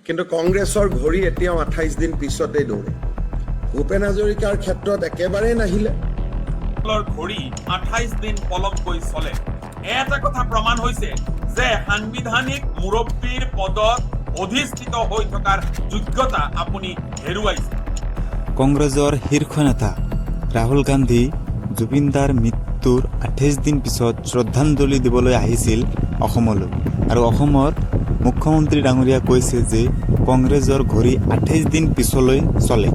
কিন্তু কংগ্ৰেছৰ ঘড়ী এতিয়াও 28 দিন পিছতেই দৌৰে। ভূপেন হাজৰিকাৰ ক্ষেত্ৰত একেবাৰেই নাহিলে। দলৰ ঘড়ী 28 দিন পলমকৈ চলে। এটা কথা প্ৰমাণ হৈছে যে সাংবিধানিক মুৰব্বীৰ পদত অধিষ্ঠিত হৈ থকাৰ যোগ্যতা আপুনি হেৰুৱাইছে। কংগ্ৰেছৰ শীৰ্ষ নেতা ৰাহুল গান্ধী জুবিনদাৰ মৃত্যুৰ 28 দিন পিছত শ্ৰদ্ধাঞ্জলি দিবলৈ আহিছিল অসমলৈ আৰু অসমৰ মুখ্যমন্ত্ৰী ডাঙৰীয়া কৈছে যে কংগ্ৰেছৰ ঘড়ী 28 দিন পিছলৈ চলে।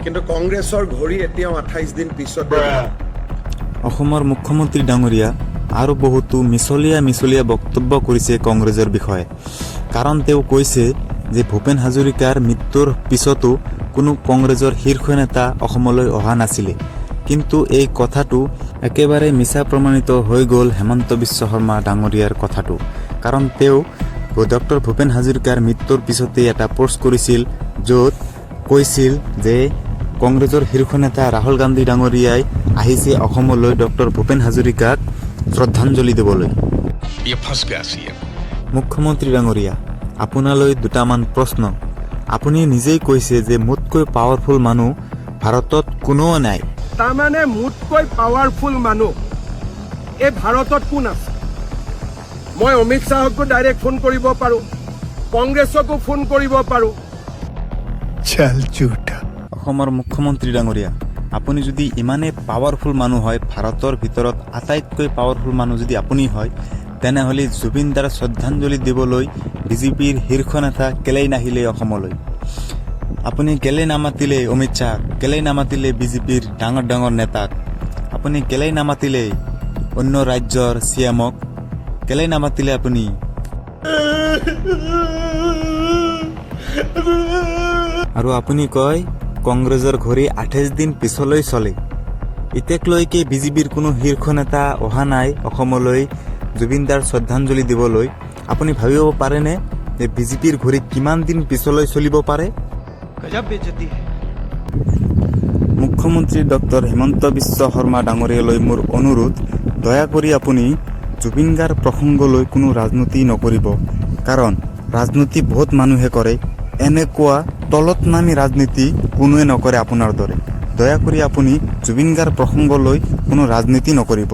কিন্তু কংগ্ৰেছৰ ঘড়ী এতিয়াও 28 দিন পিছতে দৌৰে। অসমৰ মুখ্যমন্ত্ৰী ডাঙৰীয়া আৰু বহুতো মিছলীয়া মিছলীয়া বক্তব্য কৰিছে কংগ্ৰেছৰ বিষয়ে। কাৰণ তেওঁ কৈছে যে ভূপেন হাজৰিকাৰ মৃত্যুৰ পিছতো কোনো কংগ্ৰেছৰ শীৰ্ষ নেতা অসমলৈ অহা নাছিলে। কিন্তু এই কথাটো একেবাৰে মিছা প্ৰমাণিত হৈ গ'ল, হেমন্ত বিশ্ব শৰ্মা ডাঙৰীয়াৰ কথাটো। কাৰণ তেওঁ ডক্টৰ ভূপেন হাজৰিকাৰ মৃত্যুৰ পিছতেই এটা পোষ্ট কৰিছিল, য'ত কৈছিল যে কংগ্ৰেছৰ শীৰ্ষ নেতা ৰাহুল গান্ধী ডাঙৰীয়াই আহিছে অসমলৈ ডক্টৰ ভূপেন হাজৰিকাক শ্ৰদ্ধাঞ্জলি দিবলৈ। ये फंस गया सीएम। মুখ্যমন্ত্ৰী ডাঙৰীয়া, আপোনালৈ দুটামান প্ৰশ্ন। আপুনি নিজেই কৈছে যে মোতকৈ পাৱাৰফুল মানুহ ভাৰতত কোনো নাই। তাৰমানে মোতকৈ পাৱাৰফুল মানুহ এই ভাৰতত কোন আছে? মই অমিত শ্বাহকো ডাইৰেক্ট ফোন কৰিব পাৰোঁ, কংগ্ৰেছকো ফোন কৰিব পাৰোঁ। चल झूठा। অসমৰ মুখ্যমন্ত্ৰী ডাঙৰীয়া, আপুনি যদি ইমানেই পাৱাৰফুল মানুহ হয়, ভাৰতৰ ভিতৰত আটাইতকৈ পাৱাৰফুল মানুহ যদি আপুনি হয়, তেনেহ'লে জুবিনদাৰ শ্ৰদ্ধাঞ্জলি দিবলৈ বিজেপিৰ শীৰ্ষ নেতা কেলেই নাহিলে অসমলৈ? আপুনি কেলেই নামাতিলে অমিত শ্বাহক? কেলেই নামাতিলে বিজেপিৰ ডাঙৰ ডাঙৰ নেতাক? আপুনি কেলেই নামাতিলে অন্য ৰাজ্যৰ চি এমক? কেলেই নামাতিলে আপুনি? আৰু আপুনি কয় কংগ্ৰেছৰ ঘড়ী 28 দিন পিছলৈ চলে। এতিয়ালৈকে বিজেপিৰ কোনো শীৰ্ষ নেতা অহা নাই অসমলৈ জুবিনদাৰ শ্ৰদ্ধাঞ্জলি দিবলৈ। আপুনি ভাবিব পাৰেনে যে বিজেপিৰ ঘড়ী কিমান দিন পিছলৈ চলিব পাৰে? गजब बेइज्जती है। মুখ্যমন্ত্ৰী ডক্টৰ হিমন্ত বিশ্ব শৰ্মা ডাঙৰীয়ালৈ মোৰ অনুৰোধ, দয়া কৰি আপুনি জুবিন গাৰ্গ প্ৰসংগলৈ কোনো ৰাজনীতি নকৰিব। কাৰণ ৰাজনীতি বহুত মানুহে কৰে, এনেকুৱা তলত নামি ৰাজনীতি কোনোৱে নকৰে আপোনাৰ দৰে। দয়া কৰি আপুনি জুবিন গাৰ্গ প্ৰসংগলৈ কোনো ৰাজনীতি নকৰিব।